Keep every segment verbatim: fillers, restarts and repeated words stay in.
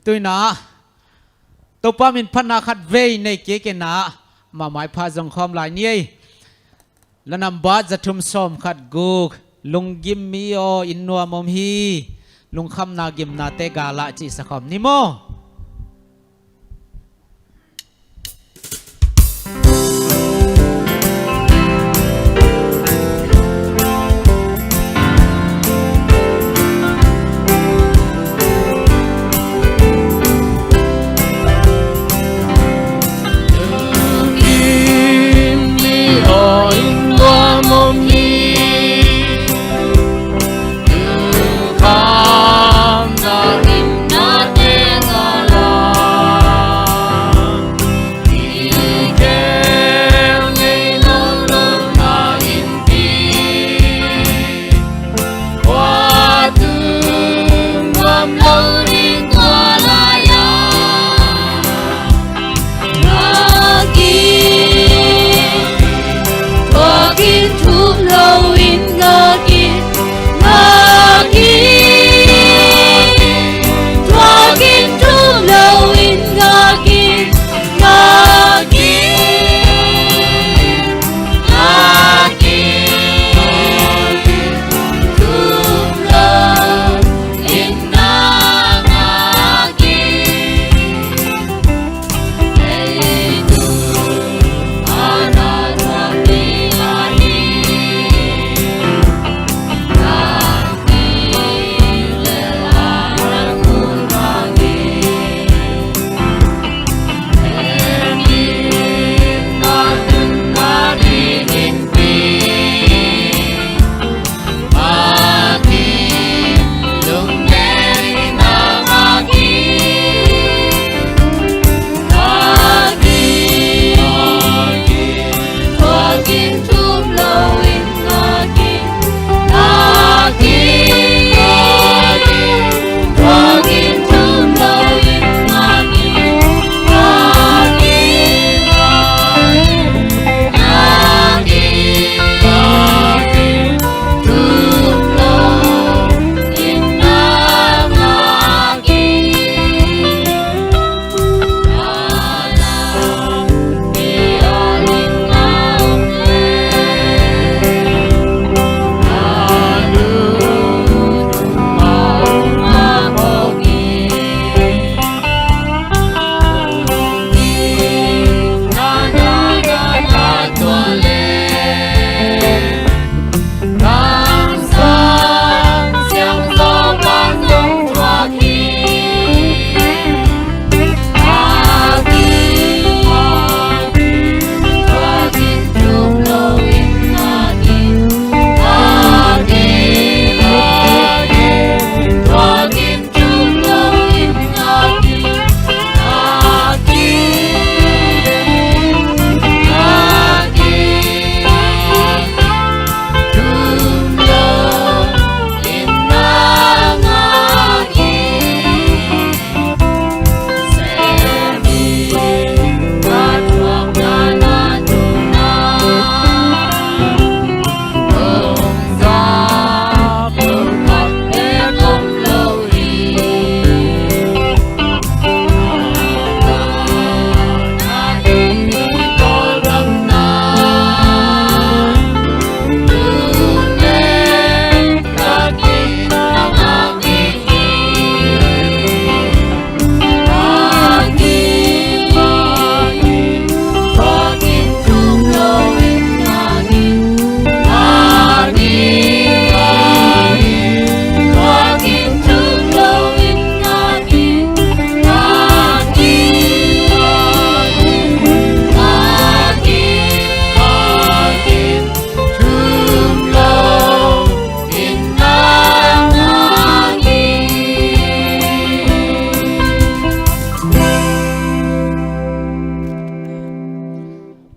Tuinah Topa min phatna khat vei nei kik inah, mah maipha zong khawm lai ni ei. La nambat za thum sawm khat guk. Lunggim mi aw, inn nuam om hi. Lungkhamna gimnate galah cihsa khawm ni maw?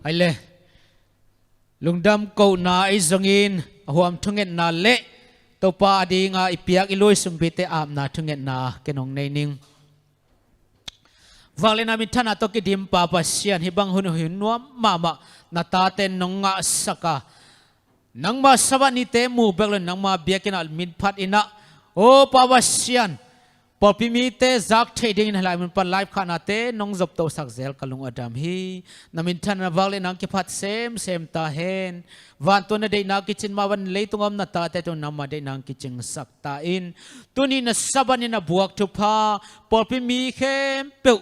Ai le, lungdam kohna ahi zongin a huam thungetna le Topa a dinga i piak i lui sumpite apna thungetna ken hong nei ning. Vangliatna minthanna tawh kidim Pa Pasian, hih bang hun hun nuam mahmah na tate nong ngahsak a, nangma Sabbath nite mu bek lo-in nangma biakinn ah min phat inah, aw Pa Pasian, Pawlpi mite zak theih dingin hih lai mun pan live khahnate nong zoptohsak zel ka lung a dam hi. Na minthan na vak le nang kiphat semsem ta hen. Vantung na deihna kicin mah bangin leitung om na tate tung nangma deihna kicingsak ta in. Tuni na Sabbath ni na buak thupha pawlpi mi khempeuh,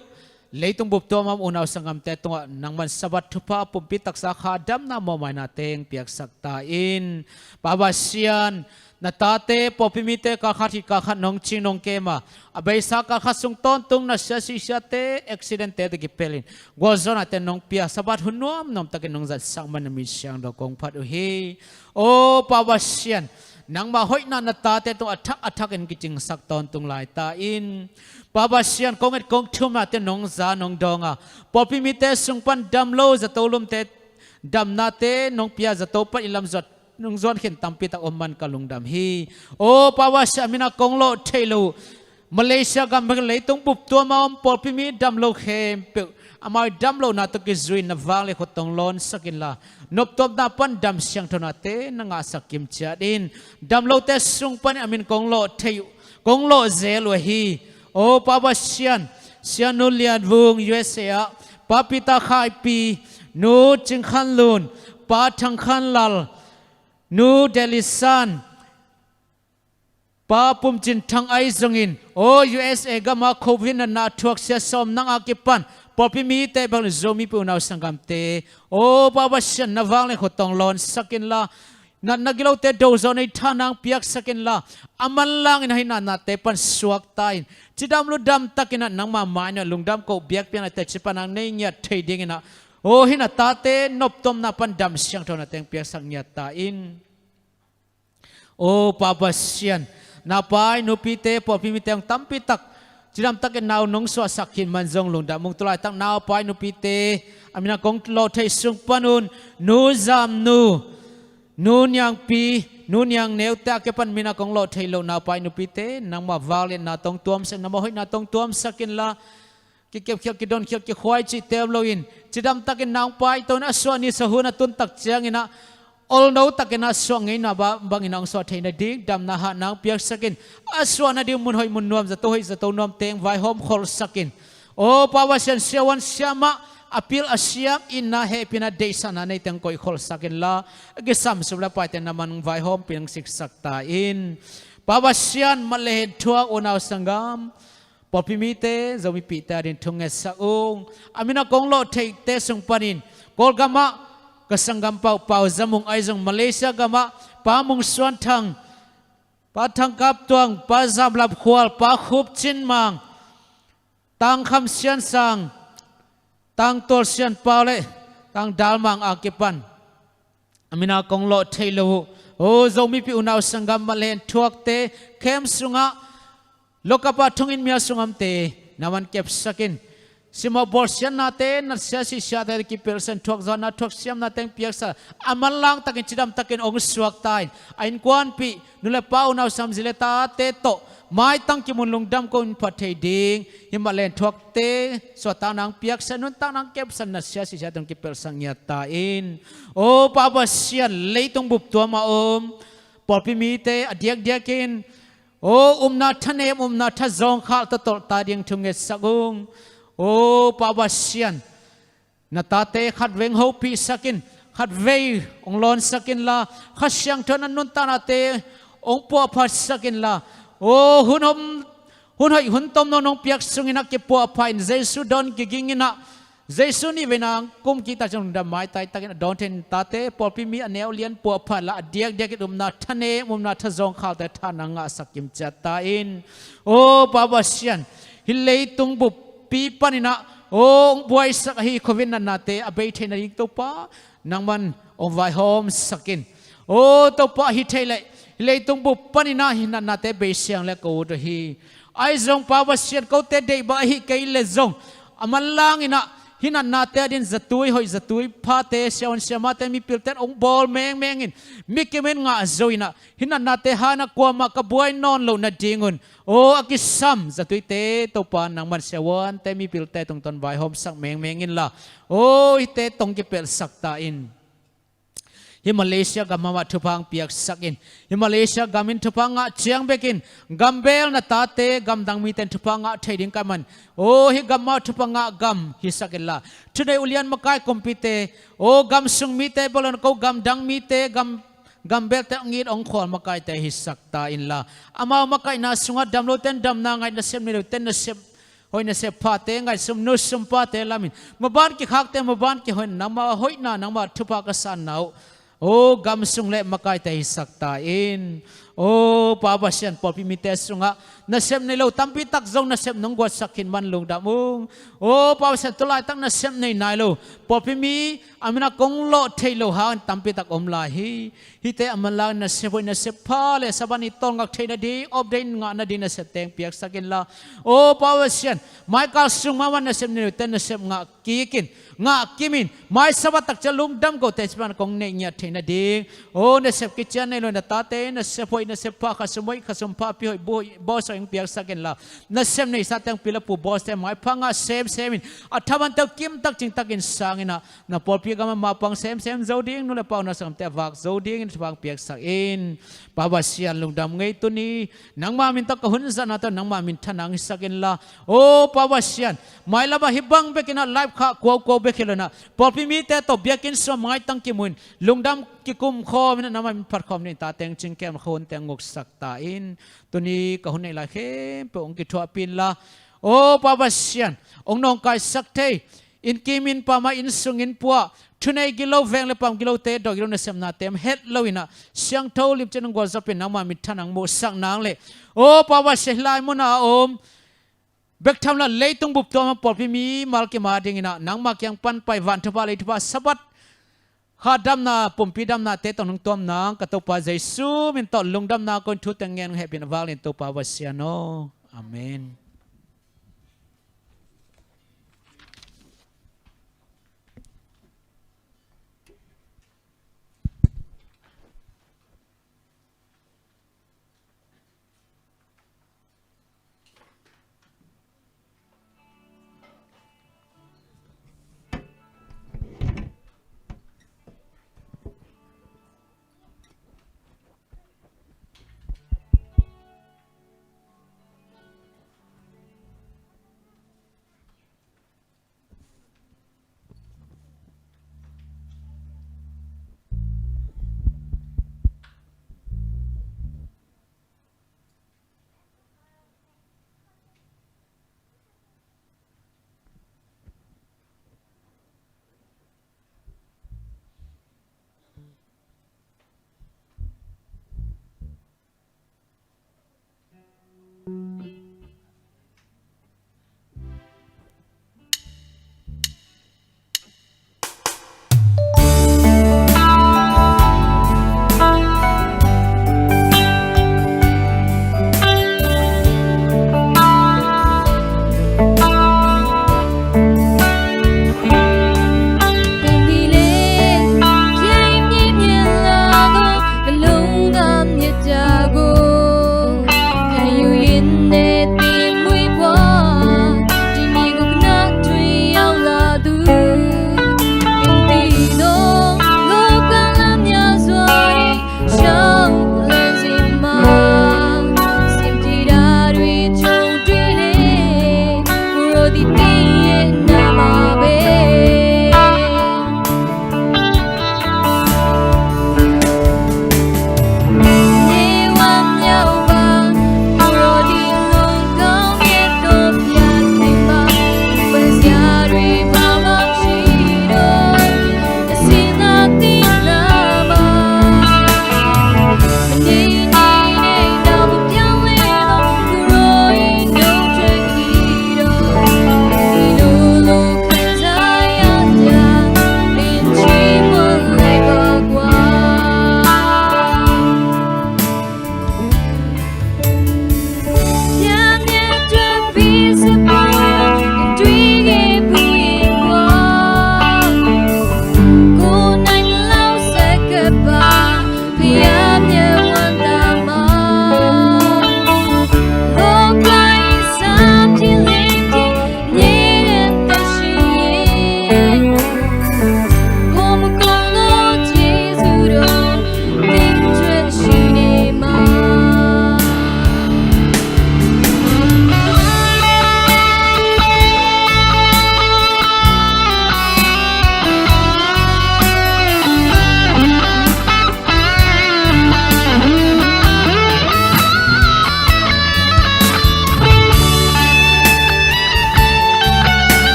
leitung bup tuam a om unau sanggamte tungah nangman Sabbath thupha, pumpi taksa, kha damna, mawhmaina teng piaksak ta in. Pa Pasian, na tate pawlpi mite kalkhat hi kalkhat nong cing nong kem a, a beisa kalkhat sung tawntung na sia sisiate, accident te tawh kipelin gualzawhnate nong pia, Sabbath hun nuamnuam takin nong zatsak man na min siangtho kong phat uh hi. Aw Pa Pasian, nangma hoihna na tate tung a thak a thakin kicingsak tawntung lai ta in. Pa Pasian, kong et kong thumnate nong za nong dawng a, pawlpi mite sung pan dam lo zato lumte damnate nong pia, zato pan i lam zuat nong zuan khin tampi tak om man ka lungdam hi. Aw Pa Pasian, a min a kong lawh theih loh Malaysia gam bek, leitung bup tuam a om pawlpi mi dam lo khempeuh, amau i dam lohna tawh kizui na vanglian khut tawh hong lawnsak inla, noptuamna pan dam siangthonate na ngahsak kim ciat in. Dam lote sung panin a min kong lawh theih uh, kong lawh zel uh ahi. Aw Pa Pasian, Sianu Lian Vung, U S A ah, Pa Peter Khaipi, Nu Cing Khan Lun, Pa Thang Khan Lal, Nu Delhi San, Pa Pum Cin Thang ahi zongin, aw U S A gam ah Covid natna thuak sia sawm nang a kipan pawlpi mite bek, Zomi pi unau sanggamte, aw Pa Pasian, na vanglian khut tawh hong lawnsak inla, natna gilote do zawh na hi tha nang piaksak inla, a manlangin a hih natnate pan suakta in, cidam ludam takin ah nangma mai-ah lungdam koh biakpiaknate ci pan nang nei ngiat thei dingin ah, aw hih na tate noptuamna pan dam siangthonate hong piaksak ngiat ta in. Aw Pa Pasian, na pai nupite pawlpi mite hong tampi tak cidam takin nau nong suahsak khin man zong lungdam ung. Tulaitak na pai nupite a min a kong lawh theih sung panun, Nu Zam Nu, Nu Niang Pi, Nu Niang Neu te a kipan min a kong lawh theih loh na pai nupite nangma vangliatna tawh hong tuamsak, nangma hoihna tawh hong tuamsak inla, kikepkhial, kidonkhia, kikhuai cihte om loin cidam takin nang paito in, a suah ni suah hun a tun tak ciangin ah olno takin a suah ngeina bangin ah hong suah theih nading damna hah nang piaksak in, a suah nading mun hoih mun nuam, zato hoih zato nuam teng vaihawm kholsak in. Aw Pa Pasian, siavuan siamah, a pil a siam, itna hehpihna deihsakna neite hong koih kholsak inla, a kisam sum le paite nangman hong vaihawmpih, hong siksak ta in. Pa Pasian, mat le hen thuak unau sanggam pawlpi mite, Zomipihte ading thungetsak ung. A min a kong lawh theihte sung panin Kawlgam ah ka sanggam Pau, Pau Za Mung ahi zong, Malaysia gam ah Pa Mung Suan Thang, Pa Thang Kap Tuang, Pa Zam Lap Khual, Pa Khup Cin Mang, Tang Kham Sian Sang, Tang Tual Sian Pau le Tang Dal Mang a kipan a min a kong lawh theih loh uh, aw Zomipi unau sanggam, mat le hen thuakte, camp sungah, lockup ah thonginn mial sung omte nangman kepsak in. Simmawh bawlsiatnate, natsia sihsiate kipelh sa in, thuakzawhna thuaksiamnate hong piaksak, a manlang takin cidam takin hong suakta in, a innkuanpih, nu le pa, unau sam, zi le tate tawh maitang kimu in lungdam ko in phat thei ding, hih mat le hen thuakte suahtakna hong piaksak, nuntakna hong kepsak, natsia sihsiate hong kipelhsak ngiat ta in. Aw Pa Pasian, leitung bup tuam a om pawlpi mite a diakdiakin, aw upna thanem, upna thazawngkhal tawh tolhta ding thungetsak ung. Aw Pa Pasian, na tate khatvei hong hopihsak in, khatvei hong lawnsak inla, Kha Siangtho in a nuntaknate hong puahphatsak inla, aw hun om, hun hoih hun tomno nong piak sungin ah kipuahphat in, Jesu dawn kiging in ah, Jesu nihveina hong kum kik tak ciang lungdam maitai takin a dawn thei in, tate pawlpi mi a neu lian puahphat la, a diakdiakin upna thanem, upna thazawngkhalte tha nang ngahsak kimciat ta in. Aw Pa Pasian, hih leitung buppi panin ah aw hong buaisak ahi Covid natnate a bei theih nading Topa, nangman hong vaihawmsak in. Aw Topa, hi theih leh hih leitung bup panin ah hih natnate bei siang le ko ut uh hi. Ahi zong Pa Pasian, kote deih bang ahi kei leh zong, a manlangin ah hih natnate adingin zatui hoih, zatui phate, siavuan siamate, mipilte in hong bawl mengmeng in, mi kim in ngah zo in ah, hih natnate hangin ah kuamah ka buai nawn loh nadingun, aw a kisam zatuite Topa, nangman siavuante, mipilte tungtawn vaihawmsak mengmeng inla, aw hihte tawh hong kipelhsak ta in. Hih Malaysia gam mahmah thupha hong piaksak in. Hih Malaysia gam in thupha ngah ciang bekin gambel na tate gamdang mite in thupha ngah thei ding ka hih man, aw, hih gam mah thupha ngah gam hisak inla, thunei ulian makai kumpite, aw, gam sung mite bawlon ko gamdang mite, gam gambelte hong it hong khual makaite hisak ta inla, amau makaihna sungah damlote in damna ngaih, nasep neilote in nasep hoih nasep phate ngaihsun, nu sumpate lamin, maban kikhakte maban kihoih, nangma hoihna nangma thupha ka sanna uh, aw, gam sung le makaite hisak ta in. Aw Pa Pasian, pawlpi mite sungah nasep neilo tampi tak zong nasep nong guatsak khin man lungdam ung. Aw Pa Pasian, tu laitak nasep nei nai lo pawlpi mi a min a kong lawh theih loh hangin tampi tak om lai hi. Hihte a manlang nasep hoih nasep pha le Sabbath ni tawlngak theih nading, off day ngah nading nasep teng piaksak inla, aw Pa Pasian, maikal sung mahmah nasep nei lote nasep ngah kikin, ngah kimin, mai Sabbath tak ciang lungdam kote sipan kong neih ngiat theih nading, aw, nasep kician nei lo na tate nasep hoih nasep pha, khasum hoih khasum pha, pi hoih bu hoih, boss hoih hong piaksak inla, nasep neisa teng pi le pu bosste maipha ngah semsemin, a thamante uh kimtak cingtakin sang inah, na pawlpi gamah mapang semsem zo ding, nu le pa u na sanggamte a vak zo dingin thupha hong piaksak in. Pa Pasian, lungdam ngei, tuni nangma min tawh ka hun zatna tawh nangma minthanna hong hisak inla, aw Pa Pasian, mailamah hih bang bekinah live khah kuakuau bek hi lo inah, pawlpi mite tawh biakinn sungah maitang kimu in lungdam kikum khawm inah nangma min phat khawm dingin tate hong cingkem, khawmte hong uksak ta in. Tuni ka hun neih lai khempeuh hong kithuahpih inla, aw Pa Pasian, hong nawngkaisak thei, innkim innpam ah, innsung innpua ah, thunei gilo, veng le pam gilote, dawh gilo, nasepnate om het lo inah, siangtho limcin hong gualzawhpih in, nangma minthanna hong muhsak nang le, aw Pa Pasian, hih lai munah a om bek tham lo inah leitung bup tuam a pawlpi mimal kim a dinginah nangma kiang pan pai, van thupha lei thupha, Sabbath kha damna, pumpi damnate tawh nong tuam nang ka Topa Jesu min tawh lungdamna ko in, thu teng ngen hong hehpihna vak lian Topa Pasian aw. Amen.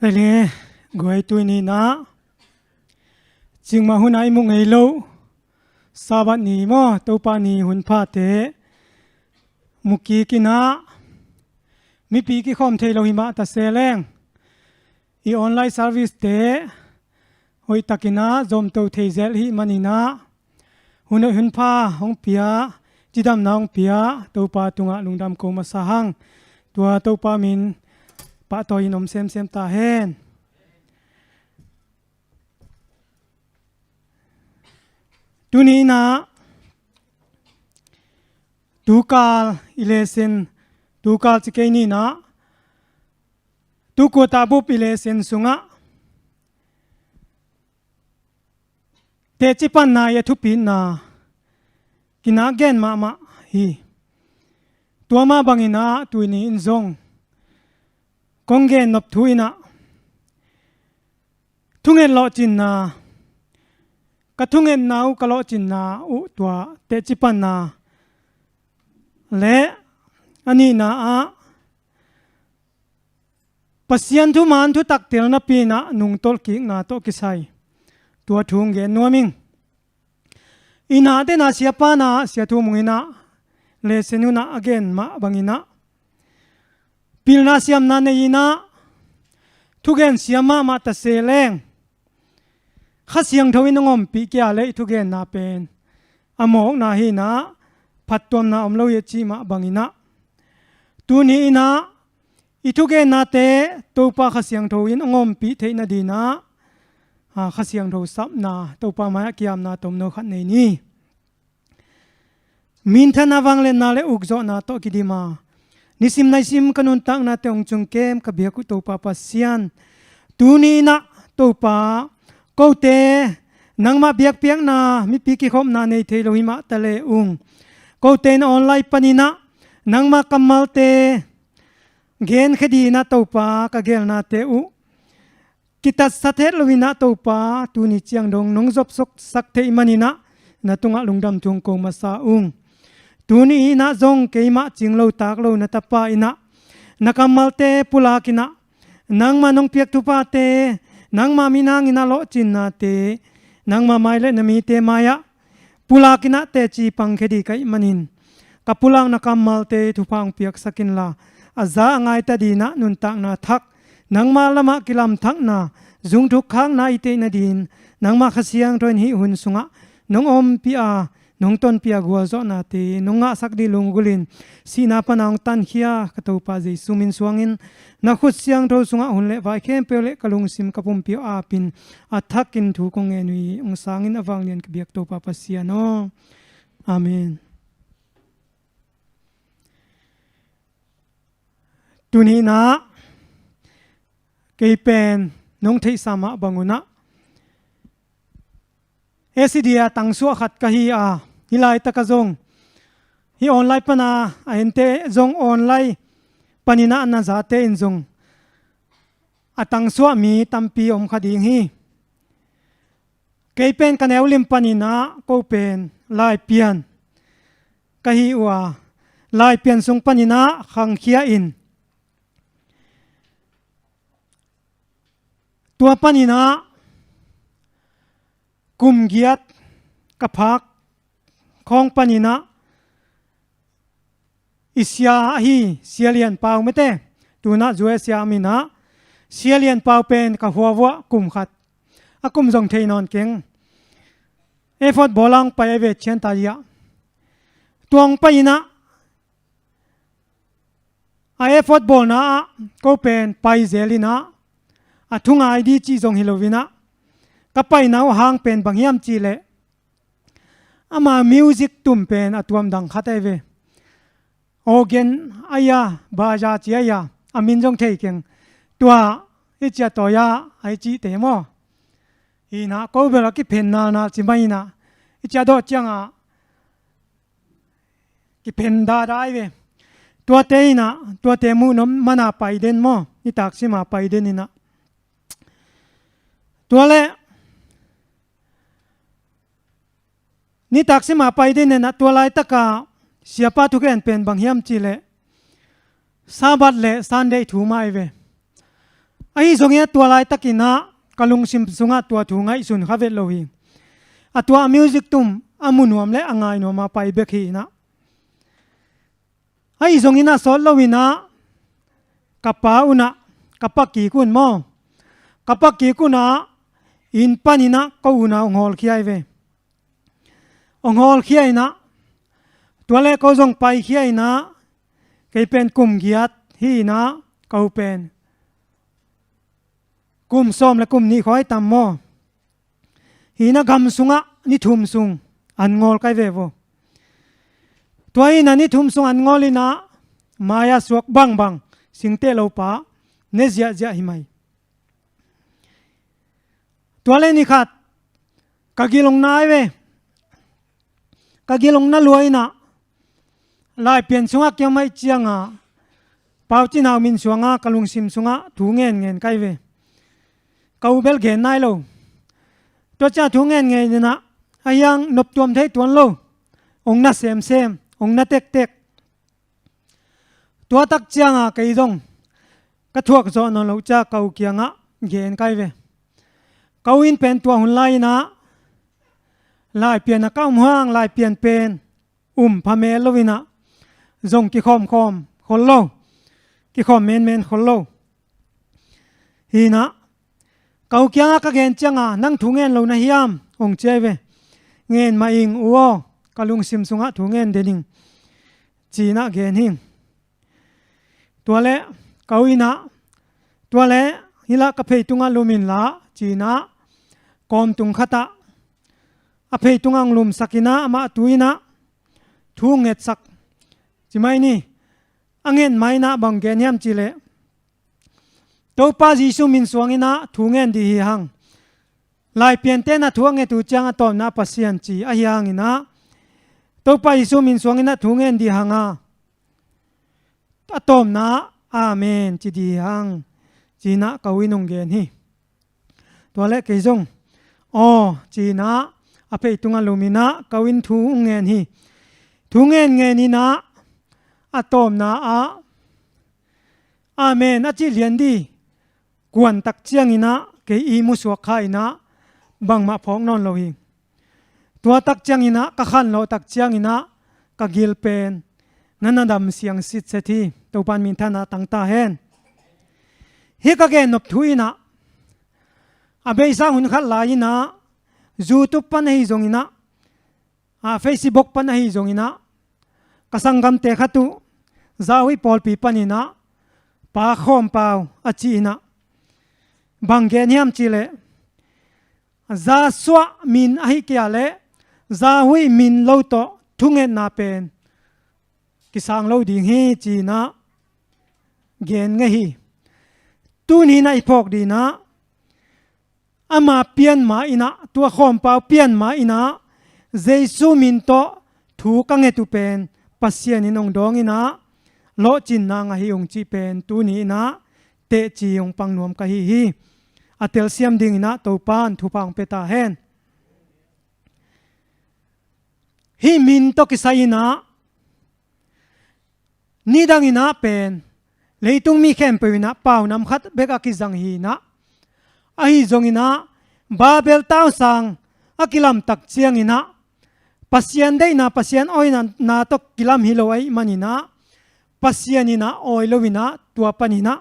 Tale guai tuni-in ah cikmah hun a i mu ngei loh Sabbath ni maw, Topa ni hun phate mu kik in ah mipi kikhawm thei lo hi mah ta se leng, i online service te hoihtakin ah zomto thei zel hi manin ah, hun hoih hun pha hong pia, cidamna hong pia Topa tungah lungdam ko masa hang. Tua Topa min pahtawi in om semsem ta hen. Tuni-in ah tukal i lesson, tukal ci kei ni-in ah, tu quarter bup i lesson sungah teci panna i a thupitna kinak gen mahmah hi. Tua mah bangin ah tuni-in zong kong gen nop thu in ah thunget lawhcinna, ka thungetna uh, ka lawhcinna uh tua teci panna le a nihna ah Pasian thuman thutak tel napi-in ah nungtolh kikna tawh kisai tua thu hong gen nuam ing. I nate na siapa na Sia Thu Mung in ah lesson hun ah a gen mah bangin ah pilna siamna nei-in ah thugen siam mahmah ta se leng, Kha Siangtho in hong ompih kei a leh i thugenna pen a mawkna hi-in ah phattuamna om lo hi a cih mah bangin ah, tuni-in ah i thugennate Topa Kha Siangtho in hong ompih theih nadingin ah, a, Kha Siangtho sapna, Topa mai-ah kiamna tomno khat nei ni. Minthanna, vangliatna le ukzawhna tawh kidim a, nisim naisim ka nuntaknate hong cungkem ka biak uh Topa Pasian, tuni-in ah Topa, kote nangmah biakpiakna mipi kikhopna nei thei lo hi mah ta le ung, kote in online panin ah nangmah kammalte genkhia dingin ah Topa, ka gelnate uh kitatsat het loin ah Topa, tuni ciang dong nong zopsoksak theih manin ah na tungah lungdam thu hong ko masa ung. Tuni-in ah zong keimah cing lo tak lo na tapa in ah na kammalte pulakin ah, nangmah nong piak thuphate, nangmah min hangin ah lawhcinnate, nangmah mai le na mite mai-ah pulakin ah teci pangkhia ding ka hih manin, ka pulakna kammalte thupha hong piaksak inla, a za a ngai ta dingin ah nuntakna thak nangmah lamah kilamthakna, zungthuk khakna i theih nadingin, nangmah Kha Siangtho in hih hun sungah nong ompih a, nong tonpih a gualzawhnate nong ngahsak ding lunggulhin, sihna pana hong tankhia ka Topa Jesu min suangin, na khut siangtho sungah hun le vai khempeuh le ka lungsim ka pumpi aw apin a thakin thu kong ngen uh hi. Hong sangin a vanglian ka biak Topa Pasian aw. Amen. Tuni-in ah kei pen nong theihsa mah bangun ah, A C D a tangsuah khat ka hi a, hih laitak ah zong hih online pana a hente zong online panin ah na zate in zong a tangsuah mi tampi om kha ding hi. Kei pen ka neulim panin ah ko pen Laipian ka hi uh a, Laipian sung panin ah khangkhia in, tua panin ah kum giat ka phak khawng panin ah i sia ahi Sia Lian Pau mete, tu-in ah U S A om in ah, Sia Lian Pau pen ka huavuah kum khat, a kum zong thei nawn keng, effort bawl a hong pai a ve cian ta hi a, tua hong pai in ah, a effort bawlna ah ko pen pai zel in ah, a thu ngai ding cih zong hi loin ah, ka paina uh hang pen bang hiam cih leh, ama music tum pen a tuam dang khat ahi ve. Organ ahi a, baza ci ahi a, a min zong thei keng. Tua i ciah tawi a, a i cihte maw, hi in ah ko bel a kiphen nalnal ci mah in ah, i ciah dawh ciangah kiphen dada ahi ve. Tuate in ah, tuate muh nop mana pai den maw, nitak sima pai den in ah. Tua leh nitak sima pai den in ah, tua laitaka siapa thugen pen bang hiam cih leh Sabbath le Sunday thu mah ahi ve. Ahi zongin a tua laitakin ah ka lungsim sungah tua thu ngaihsun kha vet lo hi. A tua a music tum a mu nuam le a ngai nuam a pai bek hi in ah, ahi zongin ah sawt lo in ah ka pa un ah, ka pa kik un maw, ka pa kik un ah inn panin ah ka u un ah hong hawlkhia hi ve. Hong hawlkhia in ah, tua le ko zong paikhia in ah, kei pen kum giat hi in ah, ka u pen kum sawm le kum nih khawi tam maw, hi in ah gam sungah ni thum sung an ngawl kai ve vo. Tua hi in ah ni thum sung an ngawl in ah mai-ah suak bangbang, singteh lo pa ne ziahziah hi mai. Tua le ni khat ka gil hong na hi ve. Ka gil hong na lua in ah Laipian sungah kiam haih ciangah Pau Cin Hau min suangah ka lungsim sungah thu ngen ngen kai ve. Ka u bel gen nai lo. Tua ciang thu ngen ngen in ah, a hiang noptuam thei tuan lo, hong na semsem, hong na tektek. Tua tak ciangah kei zong ka thuak zawh nawn loh ciang ka u kiangah gen kai ve. Ka u in pen tua hun lai in ah Laipian ah ka um hang, Laipian pen um pha mel lo in ah, zong kikhawmkhawm khol lo, kikhawm menmen khol lo. Hi in ah ka u kiangah ka gen ciangah, nang thu ngen lo na hiam, hong ci hi ve. Ngen mah ing u aw, ka lungsim sungah thu ngen den ing, ci in ah gen hi. Tua le ka u in ah, tua le hi lah ka phei tungah lum in lah, ci in ah kawm tung khat ah a phei tungah hong lumsak in ah, amah tu in ah thu hong ngetsak ci mai ni. A nget mai in ah bang gen hiam cih leh, Topa Jesu min suang in ah thu ngen dih hi hang. Laipiante in ah thu a nget uh ciang a tawpna Pasian ci ahi hang in ah, Topa Jesu min suang in ah thu ngen dih hang a, a tawpna Amen ci dih hi hang, ci in ah ka u in hong gen hi. Tua le kei zong aw, ci in ah a phei tungah lum in ah ka u in thu hong ngen hi. Thu ngen ngen in ah a tawpna ah Amen a cih lian dih kuan tak ciangin ah kei ihmu suak kha in ah bangmah phawk nawn lo hi. Tua tak ciangin ah ka khanlawh tak ciangin ah ka gil pen na na dam siang sitset hi. Topa'n minthanna tang ta hen. Hih ka gennop thu in ah a beisa hun khat lai in ah YouTube pan ahi zongin ah, a Facebook pan ahi zongin ah, ka sanggamte khat uh Zahuih pawlpi panin ah Pa Khawm Pau a ci in ah, bang gen hiam cih leh, Zasuah min ahi kei a leh Zahuih min lo tawh thungetna pen kisang lo ding hi, ci in ah gen ngei hi. Tuni in ah i phawk ding in ah, ama pian ma in ah, tua Khawm Pau pian ma in ah, Jesu min tawh thu ka nget uh pen Pasian in hong dawng in ah, lawhcinna ngah hi ung cih pen tuni in ah teci hong pang nuam ka hi hi. A telsiam ding in ah Topa'n thupha hong pia ta hen. Hih min tawh kisai in ah, nidang in ah pen leitung mi khempeuh in ah pau nam khat bek a kizang hi in ah, ahi zongin ah Babel tausang a kilam tak ciangin ah, Pasian deihna, Pasian awina tawh kilam hi lo ahih manin ah, Pasian in ah awi lo in ah, tua panin ah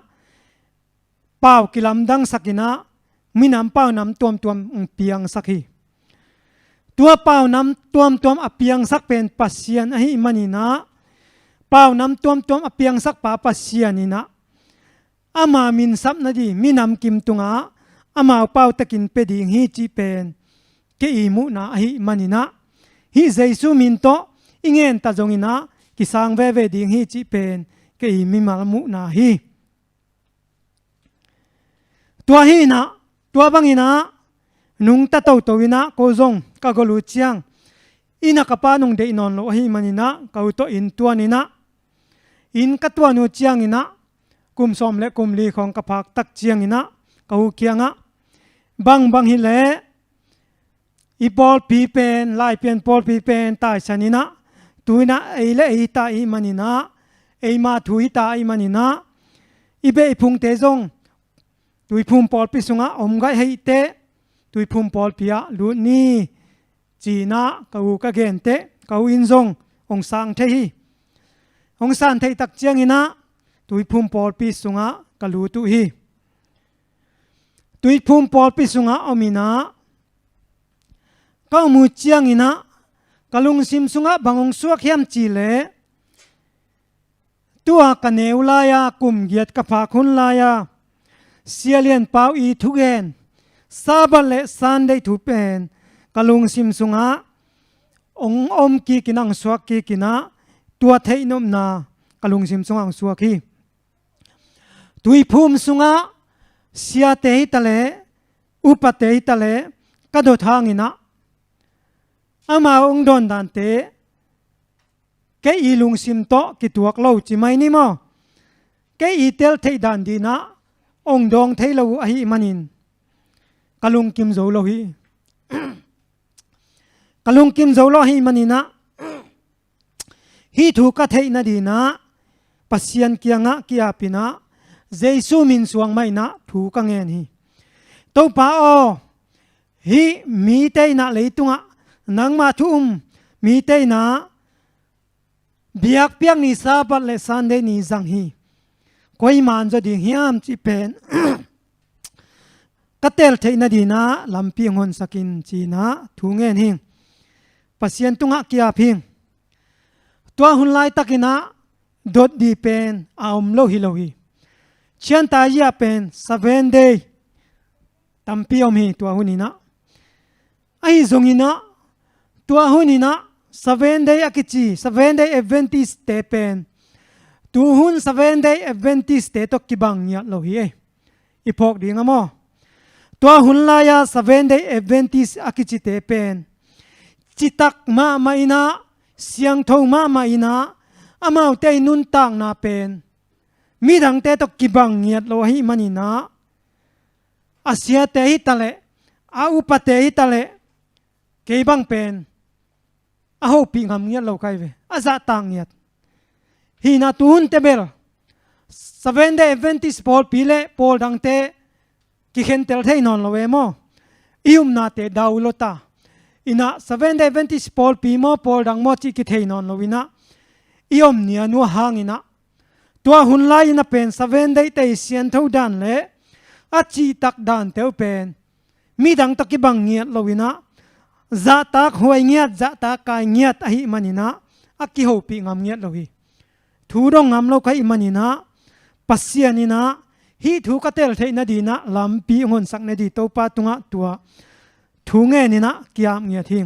pau kilamdangsak in ah, minam pau nam tuamtuam hong piangsak hi. Tua pau nam tuamtuam a piangsak pen Pasian ahih manin ah, pau nam tuamtuam a piangsak pa Pasian in ah, ama min sap nading minam kim tungah amau pau takin pia ding hi cih pen kei ihmuhna ahih manin ah, hih Jesu min tawh i ngen ta zongin ah kisang veve ding hi cih pen kei mimal muhna hi. Tua hi in ah, tua bangin ah nungta toto in ah, ko zong ka gol uh ciang, inn ah ka pa'n hong deih nawn lo ahih manin ah, ka u tawh inn tuan in ah, inn ka tuan uh ciangin ah, kum sawm le kum li khawng ka phak tak ciangin ah, ka u kiangah, bangbang hi leh i pawlpi pen, Laipian pawlpi pen taisan in ah, tu in ah ei le ei hi ta ahih manin ah, eima thu hi ta ahih manin ah, i beh i phungte zong Tuiphum pawlpi sungah om gaih ahih teh Tuiphum pawlpi ah lut ni, ci-in ah ka u ka gen teh ka u in zong hong sang thei hi. Hong sang theih tak ciangin ah Tuiphum pawlpi sungah ka lut uh hi. Tuiphum pawlpi sungah om in ah ka om uh ciangin ah ka lungsim sungah bang hong suak hiam cih leh, tua ka neu lai-a kum giat ka phak hun lai-a Sia Lian Pau i thugen Sabbath le Sunday thu pen ka lungsim sungah hong om kik in ah, hong suak kik in ah, tua theihnopna ka lungsim sungah hong suak hi. Tuiphum sungah siate hi ta leh, upate hi ta leh ka dot hangin ah amau hong dawn dante kei i lungsim tawh kituak lo ci mai ni maw? Kei i tel theih dan dingin ah hong dawng thei lo uh ahih manin ka lungkim zo lo hi. Ka lungkim zo lo ahih manin ah hih thu ka theih nadingin ah Pasian kiangah ki-ap in ah Jesu min suang mah in ah thu ka ngen hi. Topa aw, hih mite in ah leitungah nangma thu um mite in ah biakpiak ni Sabbath le Sunday ni zang hi. Koi man zaw ding hiam cih pen ka tel theih nadingin ah lampi hong honsak in ci-in ah thu ngen hi. Pasian tungah ki-ap hi. Tua hun laitakin ah dot ding pen a om lo hi lo hi. Chiantayi-a pen Seven Day tampi om hi tua hun in ah. Ahi zongin ah tua hun in ah Seven Day a kici, Seven Day Adventist-te pen tuhun Seven Day Adventist-te tawh kibang ngiat lo hi ei. I phawk ding a maw? Tua hun lai-a Seven Day Adventist a kicite pen citak mahmah in ah, siangtho mahmah in ah, amaute i nuntakna pen midangte tawh kibang ngiat lo ahih manin ah a siate hi ta leh, a upate hi ta leh, kei bang pen a hopih ngam ngiat lo ka hi ve. A zahtak ngiat. Hi in ah tuhun teh bel Seven Day Adventist pawlpi le pawl dangte kikhentel thei nawn lo e maw? I upnate dau lo ta. In ah Seven Day Adventist pawlpi maw, pawl dang maw cih kithei nawn lo in ah i om nia nuah hangin ah tua hun lai-in ah pen Seven Day-te i siangtho dan le a cihtak dante uh pen midang tawh kibang ngiat lo in ah, zahtak huai ngiat, zahtak kai ngiat ahih manin ah a kihopih ngam ngiat lo hi. Thu dong ngam lo ka hih manin ah Pasian in ah hih thu ka tel theih nadingin ah lampi hong honsak nading Topa tungah tua thu ngen in ah ki-ap ngiat hi.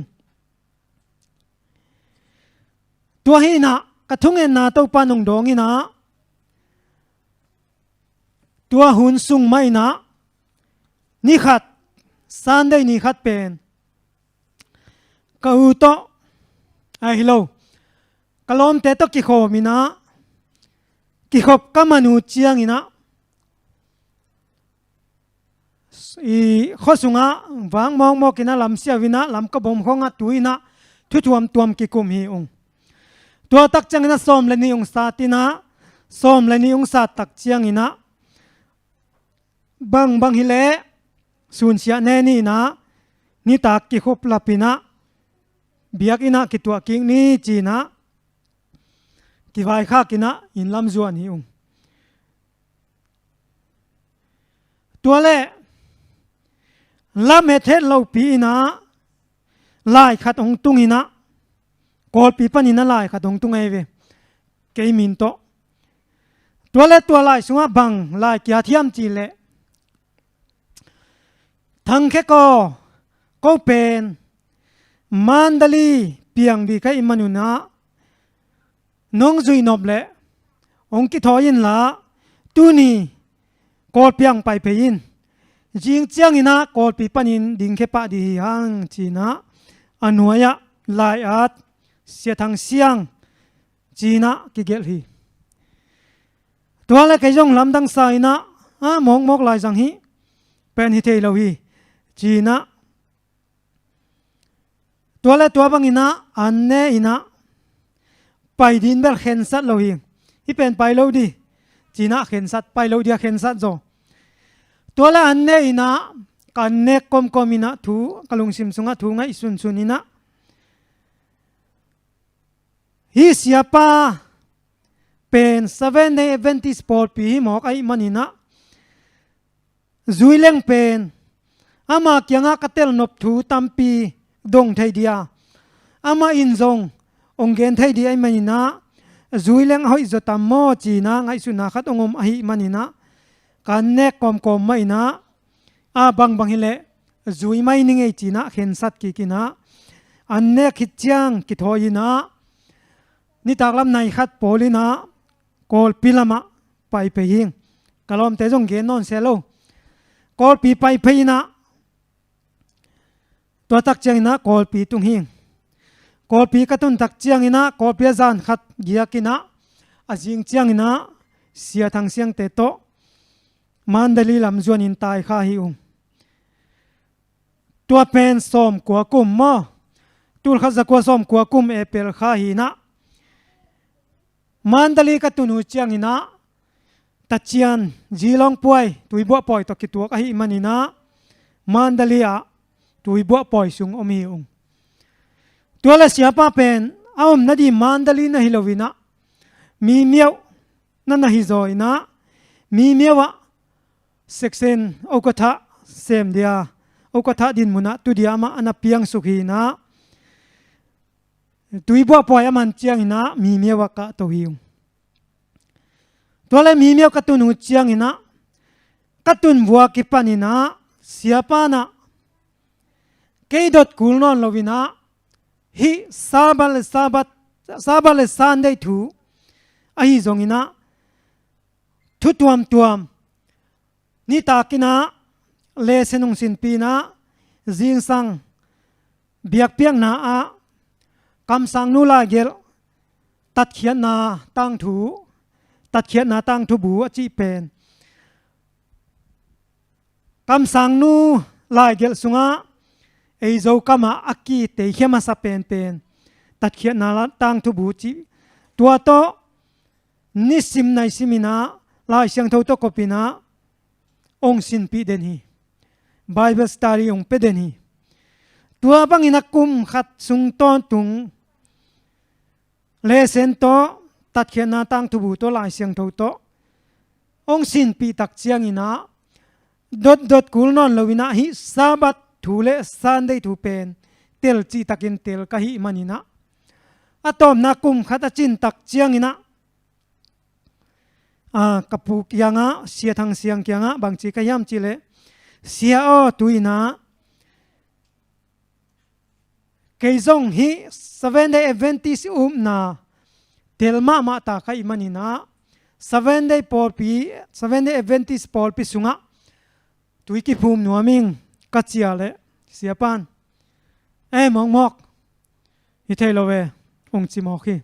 Tua hi in ah ka thungetna Topa in hong dawng in ah tua hun sung mah in ah ni khat, Sunday ni khat pen ka u tawh, ahi lo, ka lawmte tawh kikhawm in ah, kikhop ka man uh ciangin ah i khua sungah vak mawkmawk in ah lam siau in ah lam ka bawm khawngah tu in ah thu tuamtuam kikum hi ung. Tua tak ciangin ah sawm le nih ung sat in ah, sawm le nih ung sat tak ciangin ah bangbang hi leh sunsiah ne ni in ah, nitak kikhop lap in ah biakinn ah kituah kik ni ci in ah kivaikhak in ah inn lam zuan hi ung. Tua leh lam het het lopi in ah lai khat hong tung in ah, Kawlpi panin ah lai khat hong tung ahi ve, kei min tawh. Tua leh tua lai sungah bang lai kiat hiam cih leh, Thang Khe Kaw, ko pen Mandalay piang ding ka hih man un ah nong zuih nop leh hong kithawi inla, tuni Kawlpi ah hong pai phei in. Zing ciangin ah Kawlpi panin dingkhia pah ding hi hang ci in ah a nuai-ah lai-at Sia Thang Siang ci in ah kigelh hi. Tua leh kei zong lamdang sa in ah, a mawkmawk lai zang hi, pen hi thei lo hi ci in ah, tua leh tua bangin ah an ne in ah pai ding bel khensat lo hi. Hih pen pai lo ding ci in ah khensat, pai lo ding a khensat zaw. Tua le an ne in ah, ka an nek kawmkawm in ah thu, ka lungsim sungah thu ngaihsunsun in ah, hih siapa pen Seventh Day Adventist pawlpi hi mawk ahih manin ah, zui leng pen ama kiangah ka telnop thu tampi dong thei ding a, amah in zong hong gen thei ding ahih manin ah, zui leng a hoih zaw tam maw ci-in ah ngaihsutna khat hong om ahih manin ah, ka an nek kawmkawm mah in ah, a bangbang hi leh zui mai ni ngei ci-in ah khensat kik in ah, an nek khit ciang kithawi in ah, nitaklam nai khat pawl in ah Kawlpi lamah pai phei hing. Ka lawmte zong gen nawn se lo. Kawlpi pai phei in ah, tua tak ciangin ah Kawlpi tung hing. Kawlpi ka tun tak ciangin ah, Kawlpi a zan khat giak in ah, a zing ciangin ah Sia Thang Siangte tawh Mandalay lam zuanin tai kha hi ung. Tua pen sawmkua kum maw? Tulkhat zakua sawmkua kum April kha hi in ah, Mandalay ka tun uh ciangin ah, Tacian Zilawng Puai, Tuibuah Pawi tawh kituak ahih manin ah, Mandalay ah Tuibuah Pawi sung om hi ung. Tua le siapa pen a om nading Mandalay na hi lo in ah, Mimiao na na hi zaw in ah, Mimiao ah section ukatha sem ding a, ukatha dinmun ah tu ding a amah a na piangsuk hi in ah, Tuibuah Pawi a man ciangin ah Mimiao ah kahto hi ung. Tua le Mimiao ka tun uh ciangin ah, ka tun vua kipan in ah, siapa in ah kei dot kul nawn lo in ah, hih Sabbath le Sabbath, Sabbath le Sunday thu ahi zongin ah, thu tuamtuam nitak in ah lesson hong sinpih in ah, zingsang biakpiakna ah kamsangnu laigelh tatkhiatna tangthu, tatkhiatna tangthu bu a cih pen, kamsangnu laigelh sungah ei Zo kamah a kiteikhia masa penpen tatkhiatna la-, tangthu bu cih, tua tawh nisim naisim in ah Lai Siangtho tawh kop in ah hong sinpih den hi. Bible study hong pia den hi. Tua bangin ah kum khat sung tawntung lesson tawh, tatkhiatna tangthu bu tawh, Lai Siangtho tawh hong sinpih tak ciangin ah, dotdot kul nawn lo in ah hih Sabbath thu le Sunday thu pen tel cihtakin tel ka hih manin ah, a tawpna kum khat a cin tak ciangin ah, a, ka pu kiangah, Sia Thang Siang kiangah bangci ka hiam cih leh, Sia aw, tu-in ah kei zong hih Seventh Day Adventist upna tel mahmah ta ka hih manin ah, Seventh Day pawlpi, Seventh Day Adventist pawlpi sungah tui kiphum nuam ing, ka cih leh, siapa'n, "Eh, mawkmawk, hi thei lo ve," hong ci mawk hi.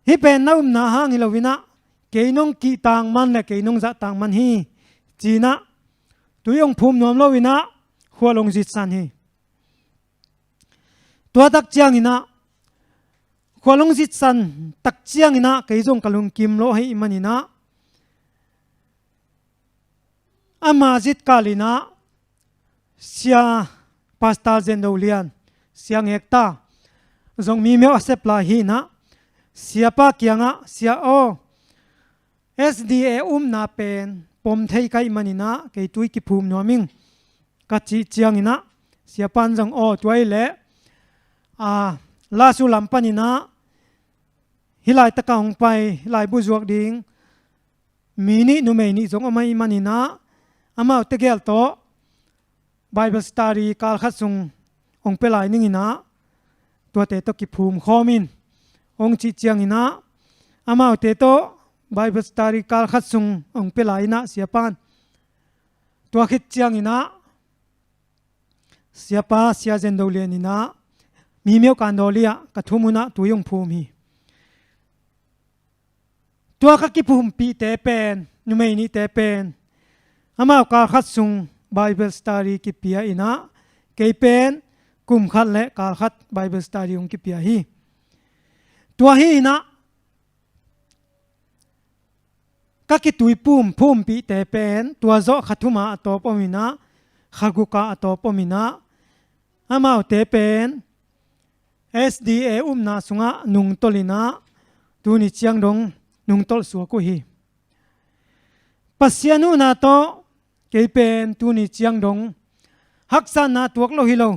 "Hih pen na upna hang hi lo in ah, kei nong kihtang man le kei nong zahtang man hi," ci-in ah tui hong phum nuam lo in ah khual hong zitsan hi. Tua tak ciangin ah, khual hong zitsan tak ciangin ah kei zong ka lungkim lo ahih manin ah, ama zitkal in ah Sia Pastor Zen Do Lian, Sia Ngek Ta, zong Mimiao a sep lai hi in ah, siapa kiangah, "Sia aw, S D A upna pen pom thei ka hih manin ah kei tui kiphum nuam ing," ka cih ciangin ah, siapa'n zong, "Aw, tua hi leh, a, Lasu lam panin ah hih laitakah hong pai, laibu zuak ding mi nih, numei nih zong om ahih manin ah, amaute gel tawh Bible study kal khat sung hong pia lai ning in ah, tuate tawh kiphum khawm in," hong cih ciangin ah, amaute tawh Bible study kal khat sung hong pia lai in ah, siapa'n, tua khit ciangin ah, siapa Sia Zen Do Lian in ah Mimiao Kandawli ah ka thum un ah tui hong phum hi. Tua ka kiphumpihte pen, numei nihte pen, amau kal khat sung Bible study kipia in ah, kei pen kum khat le kal khat Bible study hong kipia hi. Tua hi in ah, ka kituiphum phumpihte pen tua zawh kha thum ah a tawp om in ah, kha guk ah a tawp om in ah, amaute pen S D A upna sungah nungtolh in ah, tuni ciang dong nungtolh suak uh hi. Pasian huhna tawh kei pen tuni ciang dong haksatna tuak lo hi lo.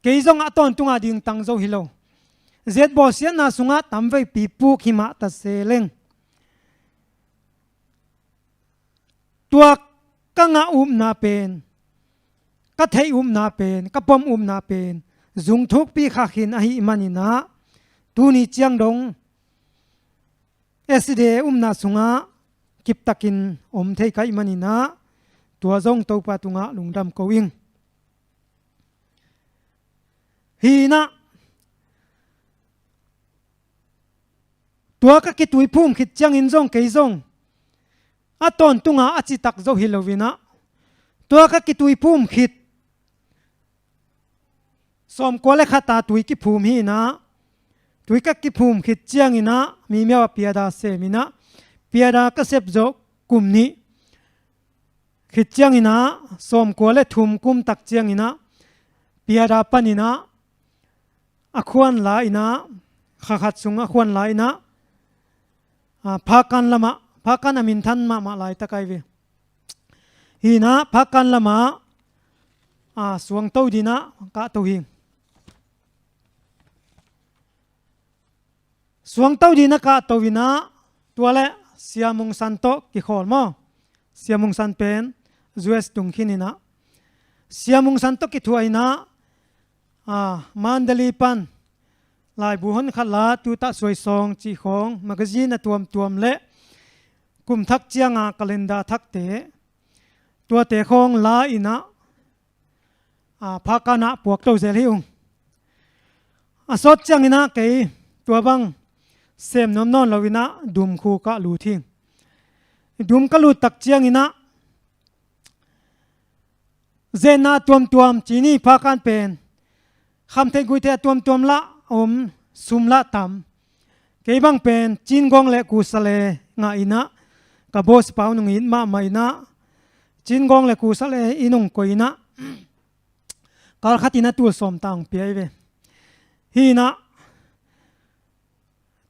Kei zong a tawntung a dingtang zo hi lo. Ziat bawlsiatna sungah tamveipi puk hi mah ta se leng, tua ka ngah upna pen, ka theih upna pen, ka pom upna pen zung thukpi kha khin ahih manin ah, tuni ciang dong S D A upna sungah kiptakin om thei ka hih manin ah, tua zong Topa tungah lungdam ko ing. Hi in ah, tua ka kituiphum khit ciangin zong kei zong a tawntung a a citak zo hi lo in ah, tua ka kituiphum khit, sawmkua le khat a tui kiphum hi in ah, tui ka kiphum khit ciangin ah, mi miau a piada sem in ah, piada ka sep zawh kum nih khit ciangin ah, sawmkua le thum kum tak ciangin ah, piada panin ah, a khuan la in ah, kha khat sung a khuan la in ah, a, Phakan lamah, Phakan a minthan mahmah laitak ahi ve. Hi in ah, Phakan lamah, a, suangto dingin ah kahto hi. Suangto dingin ah kahto in ah, tua le Sia Mung San tawh kikhawl maw. Sia Mung San pen U S tung khin in ah, Sia Mung San tawh kithuah in ah, a, Mandalay pan laibu hon khat la, Tutah Suaisawng cih khawng, magazine a tuamtuam le kum thak cianga calendar thakte, tuate khawng la in ah, a, Phakan ah puakto zel hi ung. A sawt ciangin ah kei tua bang sem nuam nawn lo in ah, Dum khuk ah lut hi. Dum ka lut tak ciangin ah, zenna tuamtuam, cini Phakan pen khamtheih guihtheih a tuamtuam lah om, sum lah tam. Kei bang pen Cingawng le Kusale ngah in ah, ka boss pa un hong it mahmah in ah, Cingawng le Kusale in hong koih in ah, kal khat in ah tul sawm ta hong pia hi ve. Hi in ah,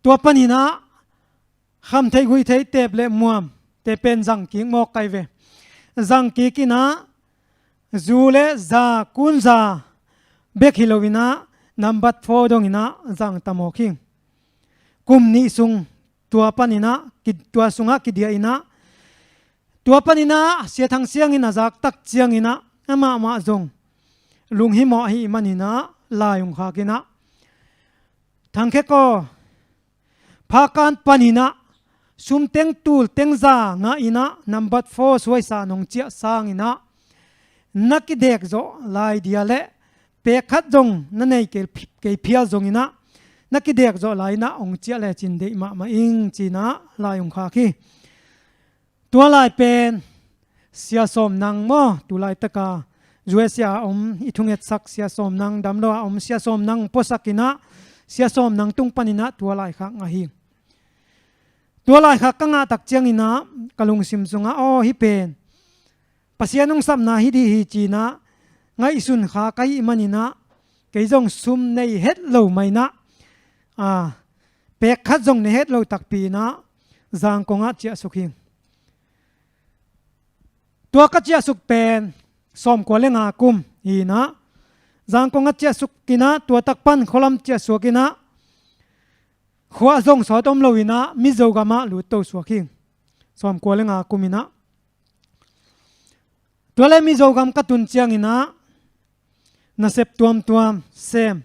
tua panin ah khamtheih guihtheih, teep le muam te pen zang kik mawk ka hi ve. Zang kik in ah, zu le za, kun za bek hi lo in ah, nambat four dong in ah zang ta mawk hi. Kum nih sung tua panin ah, ki, tua sungah kidiah in ah, tua panin ah Sia Thang Siang in a zak tak ciangin ah, amah mah zong lunghimawh ahih manin ah, lai hong khak in ah, Thang Khek aw, Phakan panin ah sum teng tul teng za ngah in ah, nambat four suaisa nong ciah sangin ah, na kidek zawh lai dia le, pek khat zong na nei kei, kei phial zongin ah, na kidek zawh lai in ah hong ciah lecin deih mahmah ing, ci-in ah lai hong khak hi. Tua lai pen Sia Sawm Nang maw, tu laitaka U S A a om, i thungetsak Sia Sawm Nang, damlo a om Sia Sawm Nang puasak in ah, Sia Sawm Nang tung panin ah tua laikhak ngah hi. Tua laikhak ka ngah tak ciangin ah, ka lungsim sungah, aw, hih pen Pasian hong sapna hi ding hi, ci-in ah ngaihsun kha ka hih manin ah, kei zong sum nei het lo mah in ah, a, pek khat zong nei het lo takpi in ah, Zangkong ah ciahsuk hi. Tua ka ciahsuk pen sawmkua le nga kum hi in ah, Zangkong ah ciahsuk in ah, tua tak pan khualam ciahsuak in ah, khua zong sawt om lo in ah, Mizo gam ah lutto suak hi. Sawmkua le nga kum in ah, tua le Mizo gam ka tun ciangin ah, nasep tuamtuam sem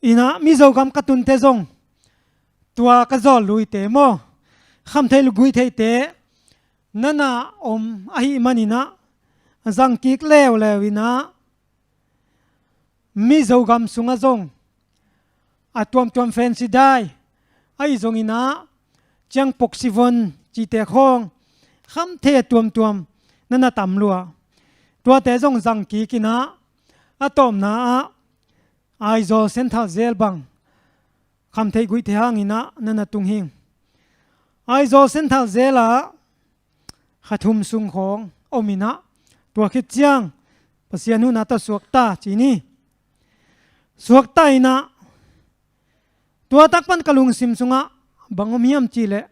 in ah, Mizo gam ka tunte zong tua ka zawl luite maw, khamtheih guihtheihte na na om ahih manin ah, zang kik leuleu in ah, Mizo gam sungah zong a tuamtuam fancy dai, ahi zongin ah, ciangpok sivon cihte khawng, khamtheih a tuamtuam na na tam lua. Tuate zong zang kik in ah, a tawpna ah Aizawl Central Jail bang khamtheih guihtheih hangin ah na na tung hi. Aizawl Central Jail ah kha thum sung khawng om in ah, tua khit ciang Pasian huhna tawh suakta ci ni. Suakta in ah, tua tak pan ka lungsim sungah bang om hiam cih leh,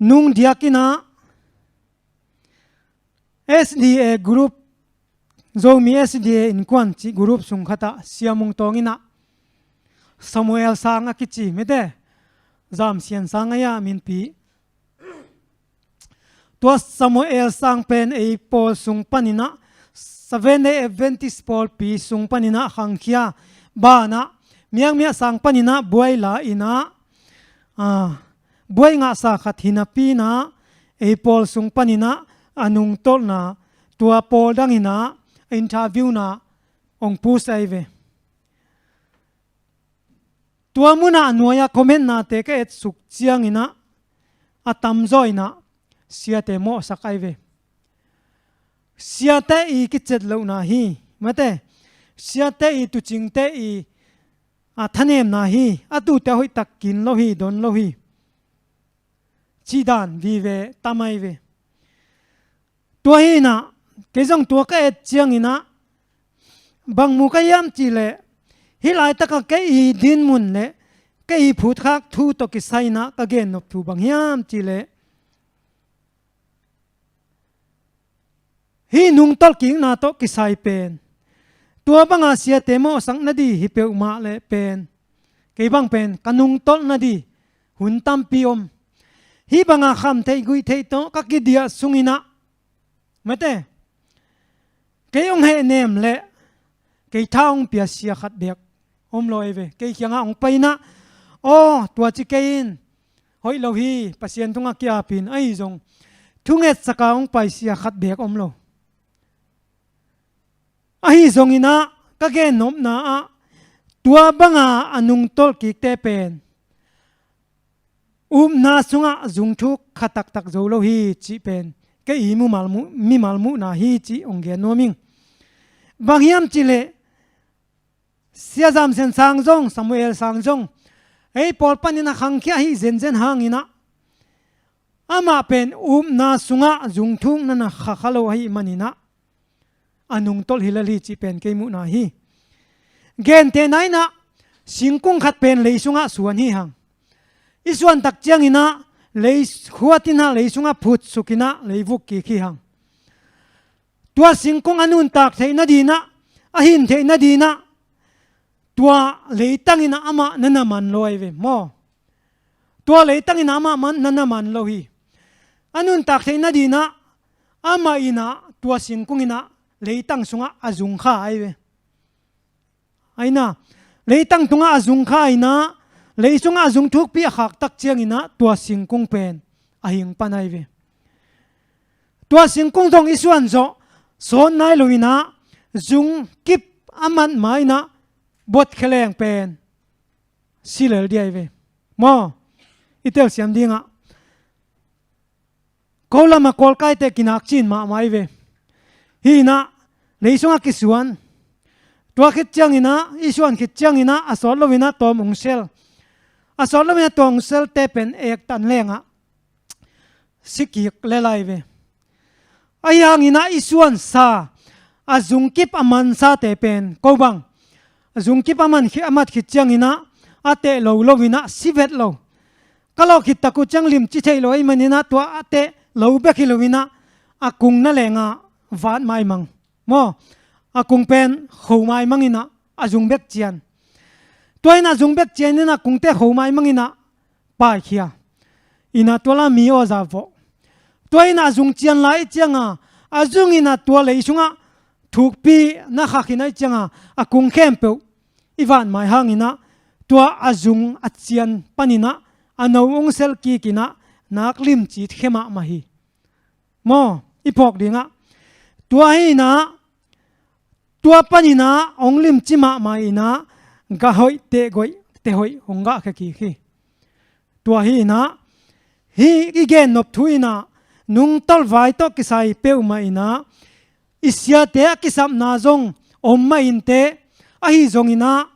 nung diak in ah S D A group, Zomi S D A Innkuan cih group sung khat ah Sia Mung Tawng in ah, Samuel Sang a kici, mete, Zam Sian Sang a ia minpi. Tua Samuel Sang pen ei pawl sung panin ah, Seventh Day Adventist pawlpi sung panin ah khangkhia, banah Miakmiak Sang panin ah buai la in ah, ah, buai ngahsa khat hi napi in ah, ei pawl sung panin ah a nungtolhna, tua pawl dang in ah interview-na hong push ahi ve. Tua munah a nuai-ah comment-nate ka etsuk ciangin ah, a tamzaw in ah siate mawhsak ahi ve. Siate i kicet lohna hi, mate, siate i tucingte i, a, thanemna hi, a tuute a hoihtak kin lo hi, don lo hi, cih dan vive tam ahi ve. Tua hi in ah, kei zong tua ka et ciangin ah, bang mu ka hiam cih leh, hih laitak ah kei i dinmun leh kei i phutkhak thu tawh kisai in ah ka gennop thu bang hiam cih leh, hih nungtolh kikna tawh kisai pen, tua banga siate mawhsak nading hi peuhmah leh pen, kei bang pen ka nungtolh nading hun tampi om. Hih banga kham theih guih theih tawh ka kidiah sungin ah, mate, kei hong hehnem leh kei tha hong pia sia khat beek om lo ahi ve. Kei kiangah hong pai in ah, aw, tua ci kei in, hoih lo hi, Pasian tungah ki-ap in, ahi zong thungetsak a hong pai sia khat beek om lo. Ahi zongin ah, ka gennopna ah, tua banga a nungtolh kikte pen upna sungah zungthuk kha taktak zo lo hi cih pen kei i mumal mu-, mimal muhna hi cih hong gen nuam ing. Bang hiam cih leh, Sia Zam Sian Sang zong, Samuel Sang zong, ei pawl panin a khangkhia ahi zenzen hangin ah, amah pen upna sungah zungthuk na na kha kha lo ahih manin ah, a nungtolh hi lel hi cih pen kei muhna hi. Gentehna in ah, singkung khat pen lei sungah suan hi hang. I suan tak ciangin ah, lei khuat in ah, lei sungah phutsuk in ah, lei vuk kik hi hang. Tua singkung a nuntak theih nading ah, a hin theih nading ah, tua leitang in ah amah na na man lo ahi ve maw. Tua leitang in ah amah man, na na man lo hi. A nuntak theih nading ah, amah in ah tua singkung in ah leitang sungah a zung kha ahi ve. Ahi na, leitang tungah a zung kha in ah, lei sungah a zung thukpi a khak tak ciangin ah tua singkung pen a hing pan ahi ve. Tua singkung zong i suan zawh sawt nai lo in ah, zung kip a mat ma in ah, bot kheleng pen si lel ding ahi ve maw. I telsiam ding ah, ko lam ah kawlkaite kinak cin mahmah ahi ve. Hih in ah, lei sungah kisuan. Tua khit ciangin ah, i suan khit ciangin ah, a sawt lo in ah tawm hong sel. A sawt lo in ah tawm hong selte pen ektan leng ah si kik lel ahi ve. Ahi hangin ah i suansa, a zungkip a mansate pen ko bang, a zungkip a man khit, a mat khit ciangin ah, a teh lo lo in ah si vet lo. Ka lawh khit tak uh ciang limci thei lo ahih manin ah, tua a teh lo bek hi lo in ah, a kung na leng ah vat maimang maw. A kung pen kho maimang in ah, a zung bek cian. Tua in ah zung bek cian in ah, kungte kho maimang in ah paikhia. In ah tua la mi aw za vawh. Tua in ah a zung cian lai ciang a, a zung in ah tua lei sungah thukpi na khak in ah i ciang a, a kung khempeuh i vat mai hangin ah, tua a zung a cian panin ah a no hong sel kik in ah, nak limci khe mahmah hi. Maw, i phawk ding ah. Tua hi in ah, tua panin ah hong limci mahmah in ah, gah hoih, teh hoih, teh hoih hong gah khe kik hi. Tua hi in ah, hih i gennop thu in ah, nungtolh vai tawh kisai peuhmah in ah, i siate a kisapna zong om mah inteh, ahi zongin ah,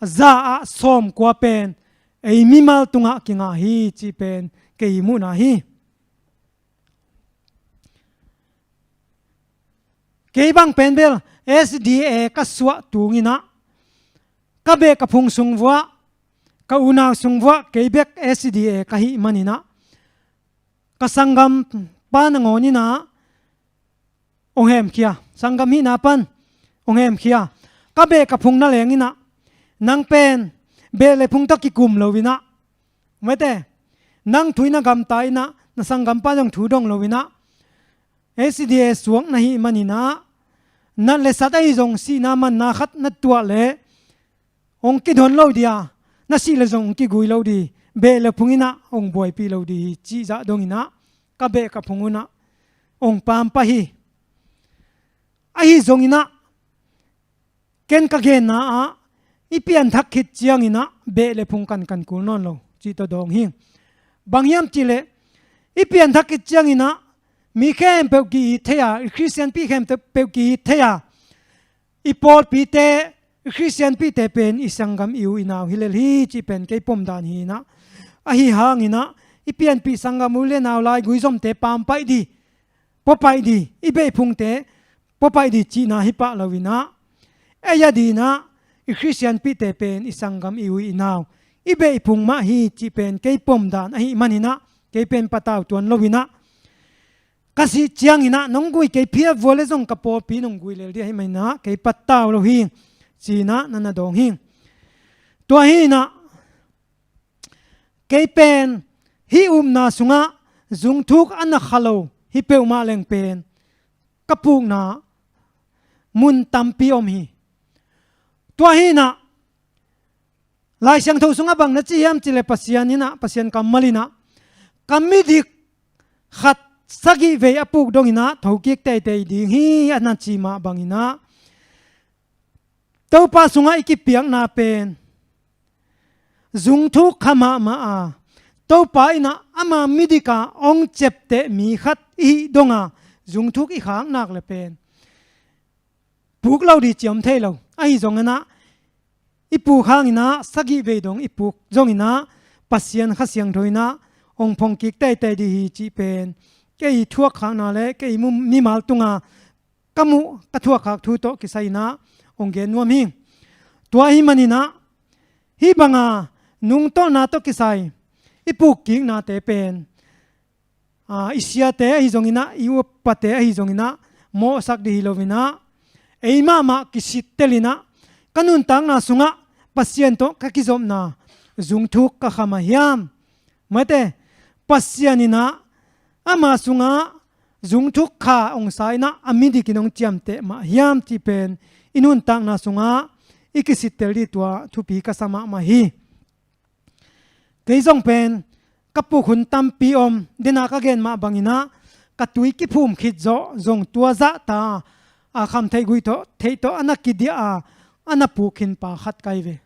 za ah sawmkua pen ei mimal tungah kingah hi cih pen kei muhna hi. Kei bang pen bel S D A ka suah tunginah ka beh ka phung sung vuah, ka unau sung vuah kei bek S D A ka hih maninah ka sanggampa nangawn inah hong hemkhia, sanggam hihna pan hong hemkhia. Ka beh ka phung na lenginah nang pen beh le phung tawh kikum loinah, mete, nang thu in a gamta inah na sanggampa zong thu dong loinah S D A suak na hih maninah nat le sat ahi zong sihna manna khat na tuah le hong kidon lo dia, na sih le zong hong kigui lo di, beh le phung inah hong buaipih lo di hi cih zah donginah ka beh ka phung unah hong paam pah hi. Ahi zonginah ken ka genna ah i pianthak khit cianginah beh le phung kan kan kul nawn lo cih tawh dawng hi. Bang hiam cihleh i pianthak khit cianginah mi khempeuh ki-it thei a, i Khristianpi khempeuh ki-it thei a, i pawlpite, i Khristianpite pen i sanggam i u i nau hi lel hi cih pen kei pomdan hinah, ahi hanginah i pianpih sanggam u le nau laigui zomte paam paih di, puapaih di, i beh phungte puapaih di cihna hi pah loinah ei a dinah i Khristianpihte pen i sanggam i u i nau, i beh phung mah hi cih pen kei pomdan ahi maninah kei pen patau tuan loinah ka sih cianginah nong gui kei phiat vua le zong ka pawlpi nong gui lel dih ahi maninah kei patau lo hi cinah na na dawng hi. Tua hinah kei pen hih upna sungah zungthuk a na kha lo hi peuhmah leng pen ka pukna mun tampi om hi. Tua hinah Lai Siangtho sungah bang na ci hiam cihleh Pasian inah, Pasian kammal inah ka midik khat sagih vei a puk donginah thokik teitei ding hi a na ci mah banginah Topa sungah i kipiakna pen zungthuk kha mahmah a, Topa inah ama midika hong ciapteh mi khat i hih donga zungthuk i khaknak le pen puk lo di ciam thei lo. Ahi zonginah i puk hanginah sagih vei dong i puk zonginah Pasian Kha Siangtho inah hong phongkik teitei di hi cih pen kei thuakkhakna le kei mu-, mimal tunga ka muh ka thuakkhak thu tawh kisai inah hong gen nuam hi. Tua ahi maninah hih banga nungtolhna tawh kisai i pukkiknate pen, aa, i siate ahi zonginah, i upate ahi zonginah mawhsak di hi loinah ei mahmah kisittelinah ka nuntakna sungah Pasian tawh ka kizopna zungthuk ka kha mah hiam? Mate, Pasian inah ama sungah zungthuk kha hong sa inah a midikin hong ciamteh mah hiam cih pen i nuntakna sungah i kisittel di tua thupi ka sa mahmah hi. Kei zong pen ka puk hun tampi om, dena ka gen mah banginah ka tui kiphum khit zawh zong tua zahta a kham theih guih tawh, theih tawh a na kidiah a, a na puk khin pa khat kai ve.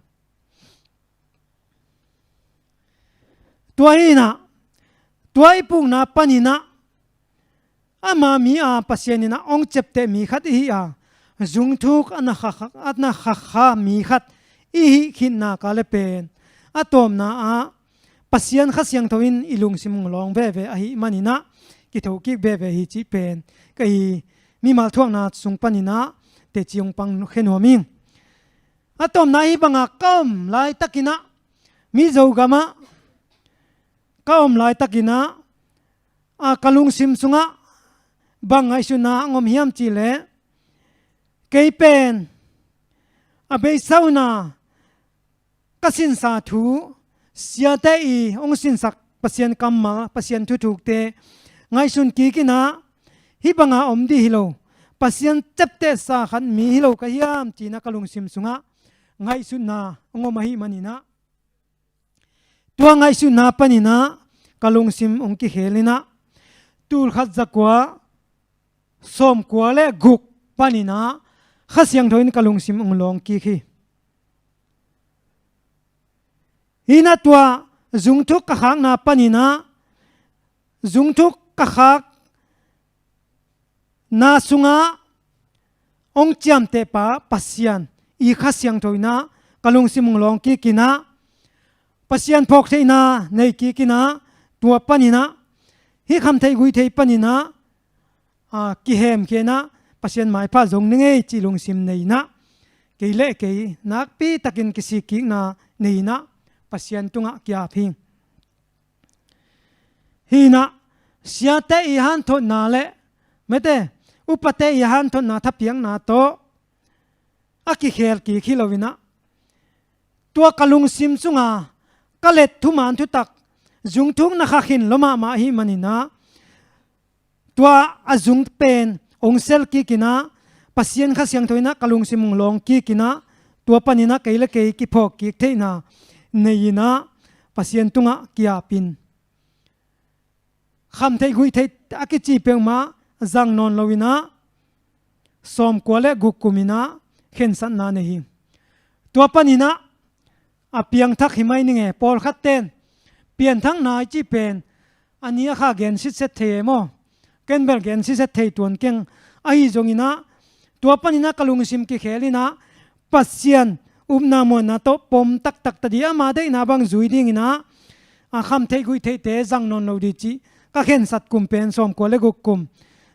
Tua hinah tua i pukna paninah ama mi a Pasian inah hong ciapteh mi khat i hih a, zungthuk a na kha, a na khakha mi khat i hih khitna ka le pen a tawpna ah Pasian Kha Siangtho in i lungsim hong lawng veve ahi maninah kithokik veve hi cih pen ka i mimal thuakna sung paninah teci hong pang khe nuam hi. A tawpna hih banga ka om laitakinah Mizo gamah ka om laitakinah, a, ka lungsim sungah bang ngaihsutna hong om hiam cihleh kei pen a beisa una ka sinsa thu, siate i hong sinsak Pasian kammal, Pasian thuthukte ngaihsun kikinah hih banga om dih hi lo, Pasian ciaptehsa khat mi hi lo ka hiam cinah ka lungsim sungah ngaihsutna hong om ahi maninah tua ngaihsutna paninah ka lungsim hong kikhelinah tulkhat zakua sawmkua le guk paninah Kha Siangtho in ka lungsim hong lawng kik hi. Hinah tua zungthuk ka khakna paninah zungthuk ka khakna sungah hong ciamtehpa Pasian i Kha Siangtho inah ka lungsim hong lawng kikinah Pasian phawk theihna nei kik in ah, tua panin ah, hih kham theih gui theih panin ah, a, kihemkhia in ah, Pasian maipha zong ning ei cih lungsim nei in ah, kei le kei nakpi takin kisik kikna nei in ah, Pasian tungah ki-ap hi. Hi in ah, siate i hanthotna le, mete, upate i hanthotna thapiakna tawh a kikhel kik hi lo in ah, tua ka lungsim sunga ka let thuman thutak zungthukna kha khin lua mahmah ahih manin ah, tua a zung pen hong sel kik in ah, Pasian Kha Siangtho in ah ka lungsim hong lawng kik in ah, tua panin ah kei le kei kiphawk kik theihna nei in ah, Pasian tungah ki-ap in, kham theih gui theih a kici peuhmah zang nawn lo in ah, sawmkua le guk kum in ah khensatna nei hi. Tua panin ah, a piangthak hi mai ning e, pawlkhat ten pianthakna i cih pen a ni a kha gen sitset thei e maw? Ken bel gen sitset thei tuan keng. Ahi zongin ah, tua panin ah ka lungsim kikhel in ah, Pasian upna muanna tawh pom taktak ta ding, ama deihna bang zui ding in ah, a kham theih gui theihte zang nawn lo ding cih ka khensat kum pen sawmkua le guk kum.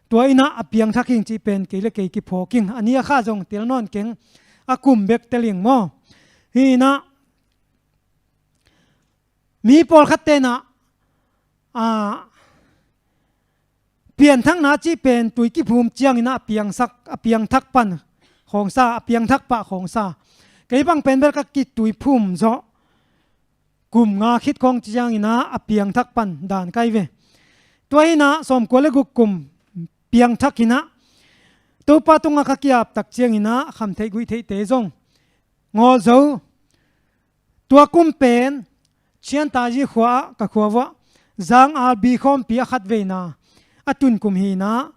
Tua in ah a piangthak ing cih pen kei le kei kiphawk ing. A ni a kha zong tel nawn keng, a kum bek tel ing maw? Hi in ah, mi pawlkhat ten ah, a, pianthakna cih pen tui kiphum ciangin ah a piangsak, a piangthak pan khawng sa, a piangthak pah khawng sa. Kei bang pen bel ka kitui phum zawh kum nga khit khawng ciangin ah a piangthak pan dan kai ve. Tua hi in ah sawmkua le guk kum piangthak hi in ah, Topa tungah ka ki-ap tak ciangin ah kham theih gui theihte zong ngawl zo. Tua kum pen Chiantaji khua ah, ka khua vuah Zang Albi khawmpi a khatveina a tun kum hi in ah,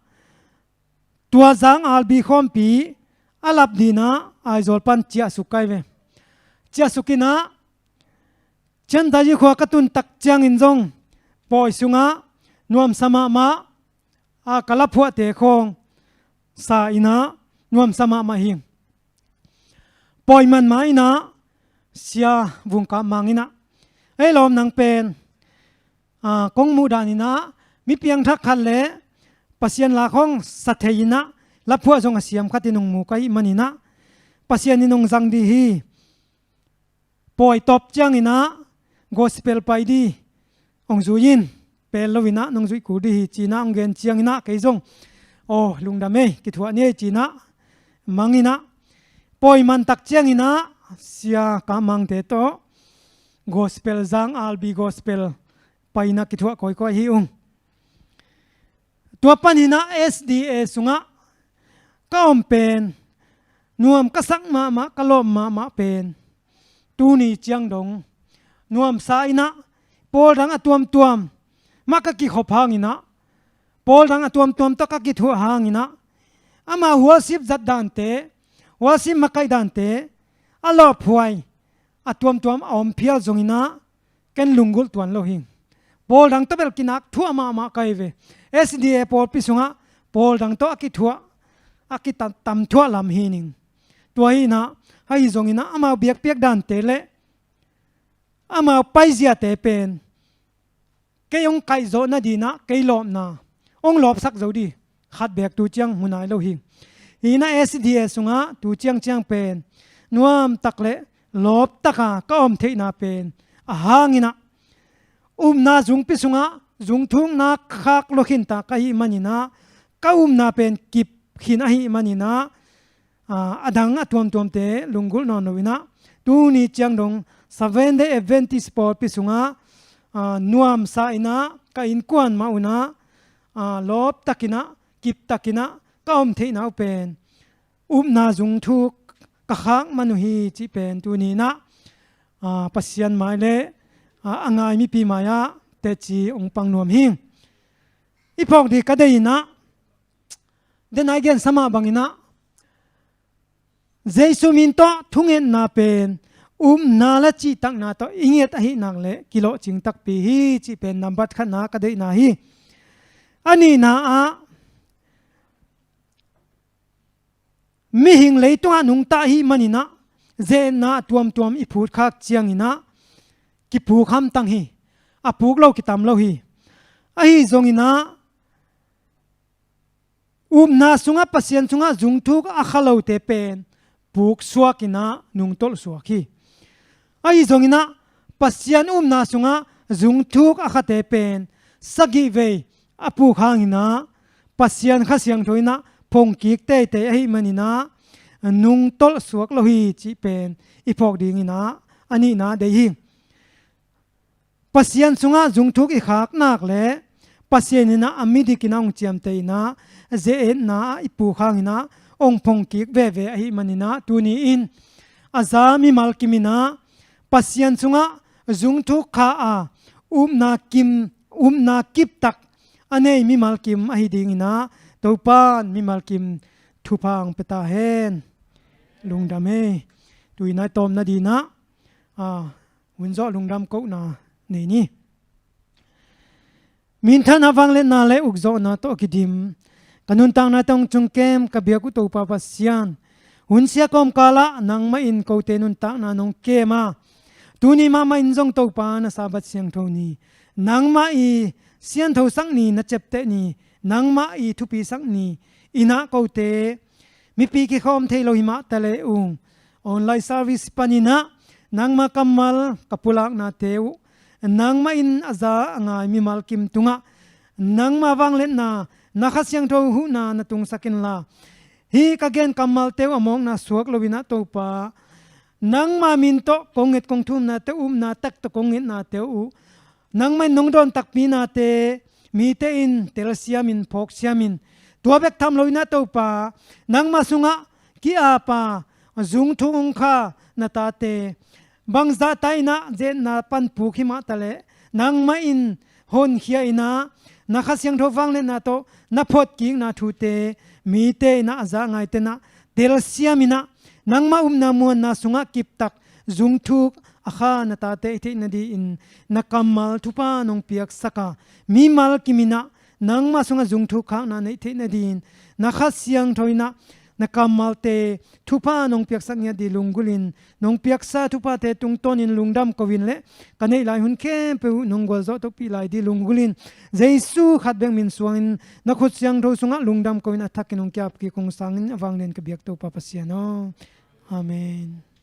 tua Zang Albi khawmpi a lap ding in ah Aizawl pan ciahsuk kai ve. Ciahsuk in ah, Chiantaji khua ka tun tak ciangin zong pawi sungah nuamsa mahmah, a, ka laphuahte khawng sa in ah nuamsa mahmah hi. Pawi man mah in ah, Sia Vung Kap Mang in ah, "Ei lawm, nang pen, a, kong muh dan in ah, mi piangthak khat le Pasian la khawng sa thei in ah, laphuah zong a siam khat in hong mu ka hih manin ah, Pasian in hong zang ding hi. Pawi tawp ciangin ah gospel pai ding hong zui in, pel lo in ah nong zuih kul ding hi," ci in ah hong gen ciangin ah kei zong, "Aw, lungdam ei, kithuah ni ei," ci in ah mang in ah, pawi man tak ciangin ah Sia Kap Mangte tawh gospel, Zang Albi gospel pai in ah kithuah kawikawi hi ung. Tua panin ah S D A sungah ka om pen nuam ka sak mahmah, ka lawp mahmah pen tuni ciang dong nuamsa in ah, pawl dang a tuamtuam mah ka kikhop hangin ah, pawl dang a tuamtuam tawh ka kithuah hangin ah, ama worship zat dante, worship makaih dante, a lawphuai a tuamtuam a om phial zongin ah, ken lunggulh tuan lo hi. Pawl dang tawh bel kinak thuah mahmah ka hi ve. S D A pawlpi sungah pawl dang tawh a kithuah, a kitam thuah lam hi ning. Tua hi in ah, ahi zongin ah amau biakpiak dante le amau paiziate pen kei hong kaihzawh nading in ah kei lawpna, hong lawpsak zo ding khat beek tu ciang mu nai lo hi. Hi in ah S D A sungah tu ciangciang pen nuamtak le lawptak a ka om theihna pen a hang in ah, upna zungpi sungah zungthukna khak lua khinta ka hih manin ah, ka upna pen kip khin ahih manin ah, a, a dang a tuamtuamte lunggulh nawn lo in ah, tuni ciang dong Seventh Day Adventist pawlpi sungah, a, nuamsa in ah ka innkuan mah un ah, a, lawptak in ah, kiptak in ah ka om theihna uh pen upna zungthuk ka khak man uh hi cih pen tuni in ah, a, Pasian mai le, a, a ngai mipi mai-ah teci hong pang nuam hi. I phawk ding ka deih in ah, den a i gensa mah bangin ah, Jesu min tawh thungetna pen upna le cihtakna tawh i nget ahih nak leh kilawhcing takpi hi cih pen nambat khatna ka deihna hi. A nihna ah, mihing leitungah nungta ahih manin ah, ze-etna a tuamtuam i phutkhak ciangin ah, kipuk hamtang hi. A puk lo kitam lo hi. Ahi zonginah upna sungah Pasian sungah zungthuk a kha lote pen puk suakinah nungtolh suak hi. Ahi zonginah Pasian upna sungah zungthuk a khate pen sagih vei a puk hanginah Pasian Kha Siangtho inah phongkik teitei ahi maninah nungtolh suak lo hi cih pen i phawk dinginah a nihna dei hi. Pasian sungah zungthuk i khak nak le Pasian inah a midik inah hong ciamteh inah ze-etna ah i puk hanginah hong phongkik veve ahi maninah tuni in a za mimal kim inah Pasian sungah zungthuk kha a upna kim, upna kiptak a nei mimal kim ahi dinginah Topan mimal kim thupha hong pia ta hen. Lungdam hi. Tuinah i tawpna dinah a hun zawh lungdam kohna nei ni. Minthanna, vangliatna le ukzawhna tawh a kidim ka nuntakna tawh hong cungkem ka biak uh Topa Pasian, hun sia kawmkalah nangmah in kote nuntakna nong kem a, tuni mahmah in zong Topa na Sabbath siangtho ni, nangmah i sianthosak ni, na ciapteh ni, nangmah i thupisak ni inah kote mipi kikhawm thei lo hi mah ta le ung online service paninah nangma kammal ka pulaknate uh nangmah in a za a ngai mimal kim tungah nangma vangliatna, na Kha Siangtho huhna na tungsak inla, hih ka gen kammalte uh a mawkna suak loinah Topa, nangma min tawh kong nget kong thumnate uh, upna tak tawh kong ngetnate uh nangmah in nong dawn takpinate mite in telsiamin phawksiamin, tua bek tham loinah Topa, nangmah sungah ki-apa zungthuk hong kha na tate bangzahta inah ze-etna pan puk hi mah ta le nangmah in honkhia inah na Kha Siangtho vangliatna tawh na photkikna thute mite inah a za a ngaite inah telsiaminah nangmah upna muanna sungah kiptak zungthuk a kha na tate i theih nadingin na kammal thupha nong piaksak a, mimal kim inah nangmah sungah zungthuk khakna neih theih nadingin na Kha Siangtho inah na kammalte thupha nong piaksak ngiat ding lunggulhin, nong piaksa thuphate tungtawnin lungdam ko-in le ka neih lai hun khempeuh uh nong gualzawh tohpih lai ding lunggulhin, Jesu khat bek min suangin na khut siangtho sungah lungdam ko-in a thakin hong kiap kik hong sangin a vanglian ka biak Topa Pasian aw. Amen.